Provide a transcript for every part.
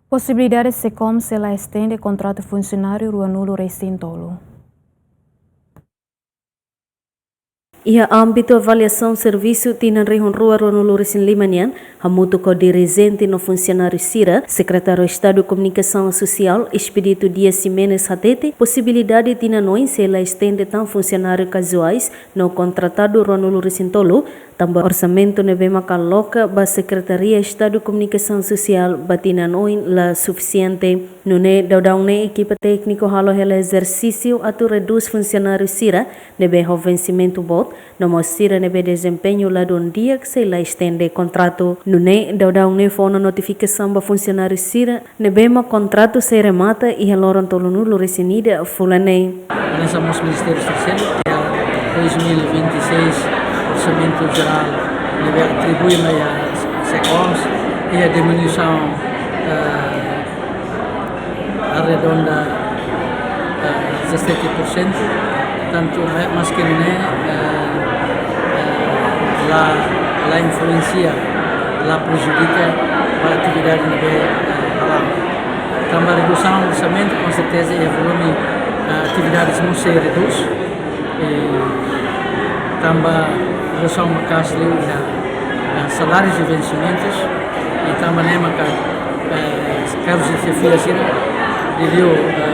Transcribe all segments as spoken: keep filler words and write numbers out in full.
Posibilidade SECOMS sei la estende kontratu funsionáriu ruanulu resin tolu. Iha ámbitu avaliasaun servisu tinan rihun rua ruanulu resin lima nian, hamutuk ho dirijente no funsionáriu sira, Sekretáriu Estadu Komunikasaun Sosiál, Expedito Dias Ximenes hatete, posibilidade tinan oin sei la estende tan funsionáriu kazuais no kontratadu ruanulu resin tolu, tanba orsamentu ne'ebé maka aloka ba Sekretaria Estadu Komunikasaun Sosiál ba tinan oin la sufisiente. Nune'e daudaun ne'e ekipa tékniku halo hela ezersísiu atu redús funsionáriu sira ne'ebé ho vensimentu boot, no mós sira ne'ebé dezempeñu ladún di'ak sei la estende kontratu. Nune'e daudaun ne'e fó ona notifikasaun ba funsionáriu sira ne'ebé mak kontratu sei remata iha loron tolunulu resin ida fulan ne'e. Hanesan mós Ministériu Terseiru, iha dois mil e vinte e seis, orsamentu jerál ne'ebé atribui mai iha SECOMS, iha diminuisaun, eh, arredonda, eh, dezassete por cento, tantu, eh, maske nune'e, eh, eh, la, la influensia, la prejudika ba atividade ne'ebé, eh, hala'o. Tanba redusaun orsamentu, com certeza, iha volume, eh, atividades mós sei redús. I tanba redusaun maka'as liu iha, eh, salárius i vensimentus, i tanba ne'e maka, eh, kargus xefia sira, liuliu, eh,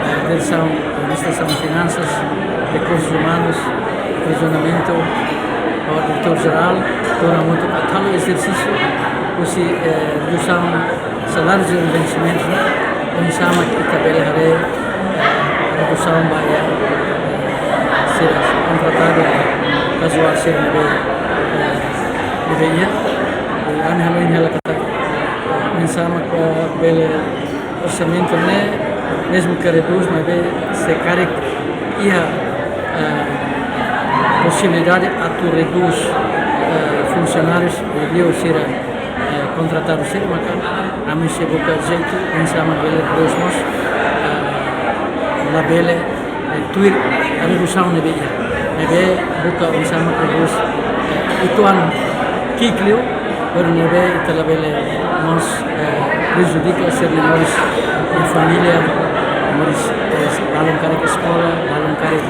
eh, diresaun, administrasaun, finansas, rekursus umanus, aprovizionamentu, ho diretór jerál, to'o hamutuk atu halo ezersísiu, husi, eh, redusaun salárius i vensimentus, oinsá mak ita bele haree, eh, redusaun ba iha, eh, sira kontratadu kazuál sira ne'ebé, eh, ne'ebé iha. Eh, ami hanoin hela katak, eh, oinsá mak, eh, bele orsamentu ne'e, mezmu ke redús, maibé se karik iha, eh, posibilidade atu redús, eh, funsionárius, liuliu sira, eh, kontratadu sira, maka ami sei buka jeitu, oinsá mak bele redús mós, eh, labele, eh, tuir redusaun ne'ebé iha. Ne'ebé buka oinsá mak redús, eh, uitoan ki'ik liu, para ne'ebé ita labele mós, eh, prejudika sira-nia moris, eh, família, moris, eh, balun karik eskola, balun karik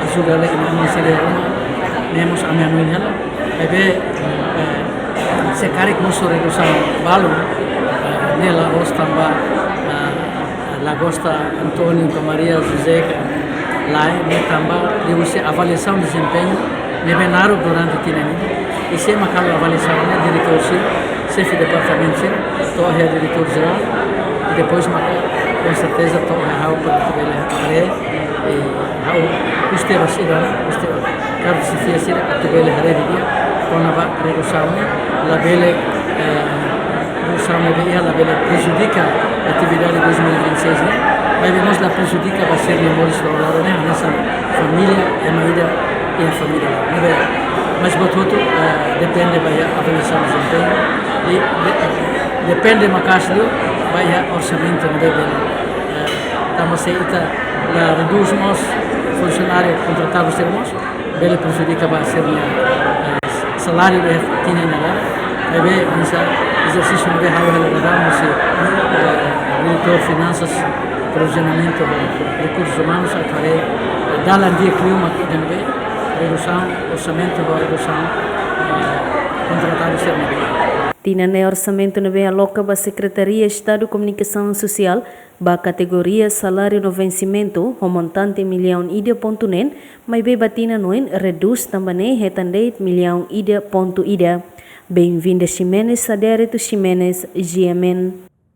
ajuda lai inan-aman sira iha ruma, ne'e mós ami hanoin hela. Maibé, eh, se karik mosu redusaun balun, eh, ne'e la'ós tanba, eh, la gosta António ka Maria José ka lae, ne'e tanba liuhusi avaliasaun dezempeñu ne'ebé naruk durante tinan ida. I sé mak halo avaliasaun ne'e, diretór sira, xefe departamentu sira, to'o iha diretór jerál, i depois maka, com certeza, to'o iha ha'u para atu bele haree, i ha'u husu tiha ba sira, husu tiha ba kargus xefia sira atu bele haree didi'ak kona-ba redusaun ne'e, labele, eh, redusaun ne'ebé iha labele prejudika atividade dois mil e vinte e seis ne'e, maibé mós la prejudika ba sira-nia moris loroloron ne'e, hanesan família, ema ida iha família. Maibé, mais buat hotu, eh, depende ba iha avaliasaun dezempeñu, i de-, depende maka'as liu ba iha orsamentu ne'ebé bele, eh, tanba se ita la redús mós funsionáriu kontratadu sira mós, bele prejudika ba sira-nia, eh, saláriu iha tinan ida. Maibé, oinsá, ezersísiu ne'ebé ha'u halo daudaun husi, eh, diretór finansas, aprovizionamentu, rekursus umanus, atu haree, eh, dalan di'ak liu mak ida ne'ebé, redusaun orsamentu ba redusaun, eh, kontratadu sira ne'ebé. Tinan ne'e orsamentu ne'ebé aloka ba Sekretaria Estadu Komunikasaun Sosiál, ba kategoria saláriu no vensimentu, ho montante millaun ida pontu neen, maibé ba tinan oin redús tanba ne'e hetan de'it millaun ida pontu ida. Benvinda Ximenes, Adérito Ximenes, G M N.